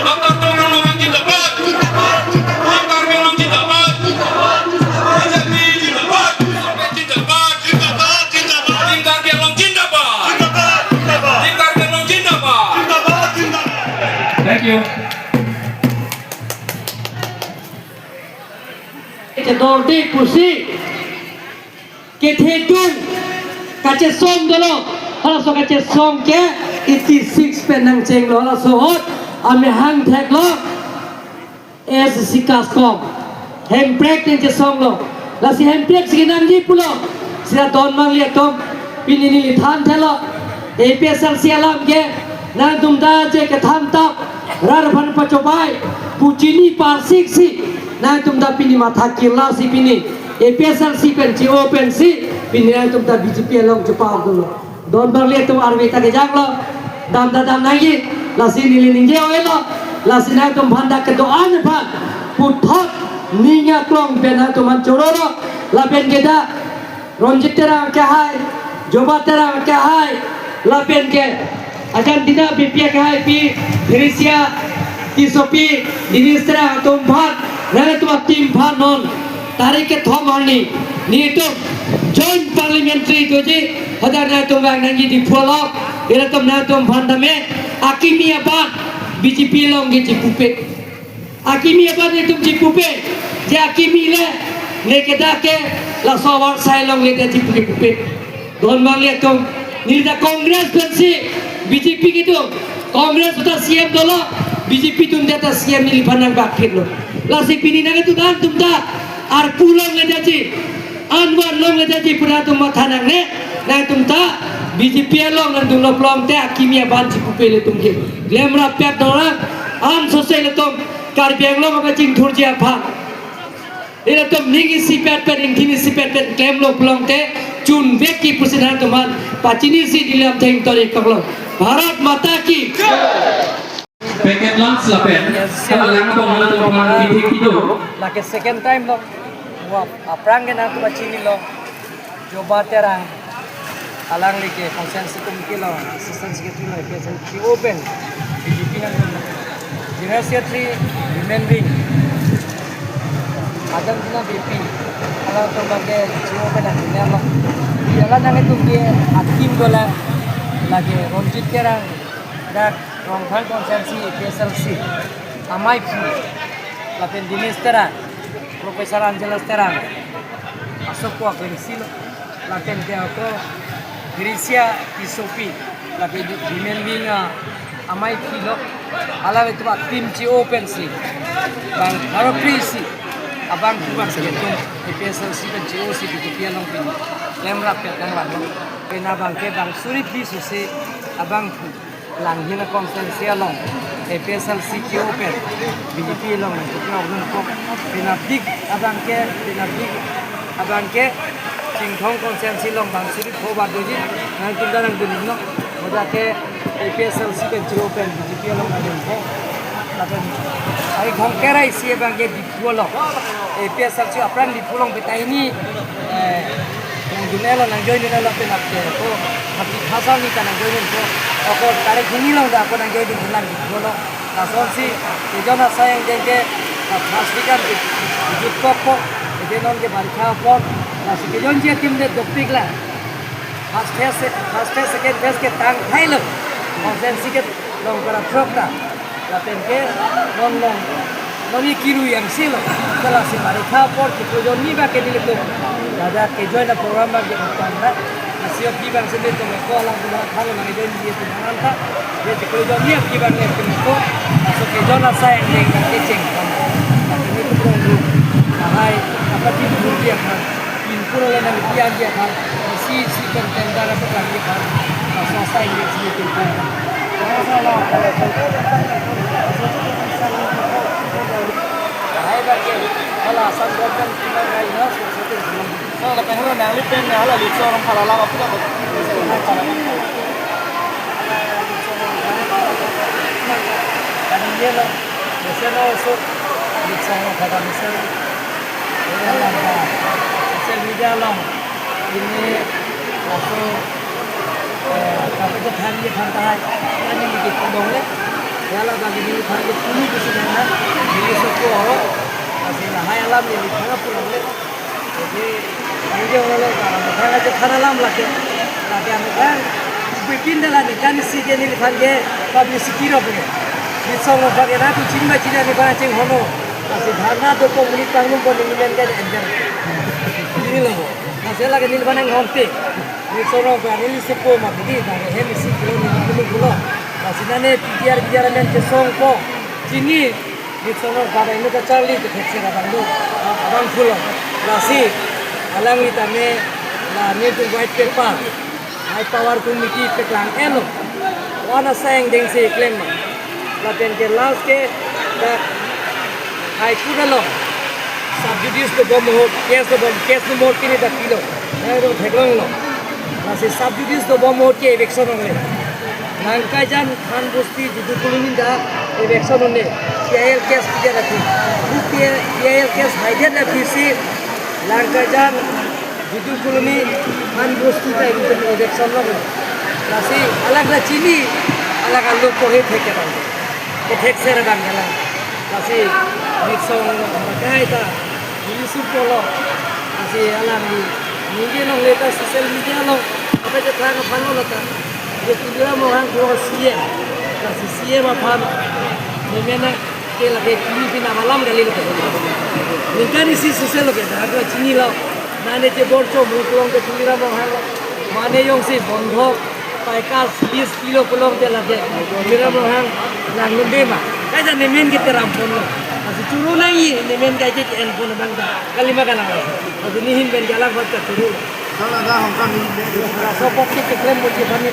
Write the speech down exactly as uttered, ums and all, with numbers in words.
Dr. Tuliram Ronghang zindabad. Team Karbi Anglong zindabad. B J P zindabad. Zindabad, zindabad, zindabad. Team Karbi Anglong zindabad. Zindabad, zindabad. Team Karbi Anglong zindabad. Zindabad, zindabad. Thank you. Kedorde pusi kethedung kachesong dolo, halaso kachesong ke eighty six pen nangchenglo, halaso ahut amahang theklo, A S C CASCOM. Hemprek nangchesonglo. Lasi Hemprek si nangji pulo. Sira don mangli atum, pini neli thanthelo. A P H L C alam ke nangtum ta je kethan tap, rat aphan pachobei pu chini parsik si nangtum ta pini matha kirla si pini A P H L C pen che-o pensi pini nangtum ta B J P along chepar dolo. Don mangli atum arve ta kejanglo, dam ta dam nangji, lasi neli ningje oilo, lasi nangtum aphan ta kedo-an aphan puthot ning aklong pen nangtum aphan chorolo, lapen ke ta Ronjit Terang kehai, Joba Terang kehai, lapen ke Argentina B P kehai pi, Theresia Tissopi, Dinesh Terang atum aphan, nangtum ateam aphan non tarik kethom arni nelitum joint parliamentary doji, hadak nangtum vang nangji Diphu along, ilitum nangtum aphan tame akimi aban B J P along ke chipupe. Akimi aban nelitum chipupe, je akimi le, ne kedak ke laso avar sai along le ta chipupe pupe. Don mangli atum, neli ta Congress pensi B J P kedo, Congress ta C M dolo, B J P atum ta C M neliphan nangbak phitlo. Lasi pini nangtum ta, nangtum ta arpu along le ta chi, anvan along le ta chi pu nangtum matha nangne, nangtum ta B J P along nangdunlo pulote akimi aban chipupe ilitum ke. Klem rapet dora, an sose ilitum Karbi Anglong kachingthurji aphan. Ilitum ning isipet pen, ingthin isipet pen klemlo pulote chunvekji pusi nangtum aphan pachinisi neli lam theng tori koklo. Bharat Mata Ki. Packet lunch lapen, kalang abang nangtum aphan kithik kido. Lake second time lo. Wa aphrang ke nangtum pachinilo. Joba Terang, alangli ke constituency committee along, assistant secretary along, A P H L C open, B J P nang general secretary, women wing, Argentina B P, alangtum abang ke C O pen nang dinelo. Di alang nangtum ke ateam dolang, lake Ronjit Terang, dak Ronghang constituency A P H L C, amei aphu, lapen Dinesh Terang, Professor Angelus Terang, asopo agensi lo, lapen ke ako Theresia Tissopi, lapen women wing amei aphu lo, hala betul team C O pensi, bang pharo phli si, abang abang si ilitum A P H L C pen C O si B J P along pini klem rapet nang abang lo, pen abang ke bang suri phli sose abang phu. Langhin constituency along A P H L C C O pen B J P along nangkoklo ko. Penapdik abang ke, penapdik abang ke Chinthong constituency along bang suri pho ba doji, nangtum ta nangdunlo. Moda ke A P H L C pen C O pen B J P along nangdun ko. Lapen ai khong kerai si abang ke Diphu along, A P H L C aphrang Diphu along betai ni, eh, nangdunlo, nangjoin dunlo penap ke ko, hati khasa ni ta nangjoin ko, ako tarik hini along ta ako nangjoin dunlang Diphu along. Lasonsi kejon asai angdeng ke, ah, first week an ke, jut kok ko, ede non ke barikha apor, lasi kejonji ateam le dopik la. First phase, first phase, second phase ke tangthailo. Constituency ke long para throk ta. Lapen ke non long, non ni kiru yang silo. Kala si barikha apor kipu jon ni ba ke nelitum. Dada kejoin a-program ba ke utang na. Lasi aphi abang si nelitum ko alang tu alang thalo nangjoin ji atum alang ta. Ye kipu jon ni aphi abang nelitum ko. Laso kejon asai angdeng kecheng. Lapen nelitum rong ru. Lahai apa di dia kan. Pinpur le nang kian dia kan, isi isi pen tender apa kan dia kan, asal saya dia sini pinpur. Hai bagi, kalau asal bukan cuma kayak ini, sesuatu yang belum. Kalau pengen lo nang lipen ya, lah licor orang pala lama pula. Kan dia lah, biasa lo sok, licor orang pada biasa. Social media along ini laso, eh, kami ke than ke than tahai, ini di Pudong le. Wala bagi neliphan ke pulu kusi nang, neli sopo ho. Lasi lahai alam neliphan pulang le. Jadi, ini dia orang lo, kalau bukan aja karena alam lagi. Lagi anu kan, bikin dah lah nih, kan si dia neliphan ke publicity ro punya. Di song lo bagi na tu chinma chinma neliphan cing hono. Lasi dharna do ko muli pangrum ko neli men ke enter. Ini lo. Lasi lagi neliphan yang honte. Neli sono ba neli sopo ma bidi ba hem isi kilo neli pulu pulo. Lasi nane P T R P T R amen kesong ko. Chini neli sono ba neli kacharli kethekser abang do. Abang pulo. Lasi alangli tame la neli tu white paper, high power committee peklang eno. Wana sang dengsi klem ma. Lapen ke last ke dak High Court along sub judice dobom ahut, case dobom, case number pini dak pilo. Nang rong theklonglo. Lasi sub judice dobom ahut ke eviction ong le. Langkaijan Khan Bosti Judu Colony dak eviction ong le. P I L case pijat aphi. Bu P I L case haidet aphi si Langkaijan Judu Colony Khan Bosti ta eviction, eviction lo. Lasi alangli chini, alang alo kohe thek kedam. Kethekser dam kedam. Lasi neli song lo, makai ta neli sopo lo. Lasi alangli neli nongle ta social media lo. Apa je thang apa lo ta. Ye Tuliram Ronghang ko C M. Lasi C M aphan neli mena ke lagi kini pina malam kali lo. Ningkan isi social lo ke, dak chinilo. Nane je bor chom ru pulo ke Tuliram Ronghang lo. Mane jongsi bondhok, paikas, bis pilo pulo ke lagi Tuliram Ronghang nang lunde ma. Kaisa nemen ke teram ponlo. Lasi choro nangji, nemen kaike ke-en pon bang ta. Kalima kanang lo. Lasi neli hin pen jalan bang ta choro. Kalau ada hongkang ini. Lasi pok ke keklem mo je bani.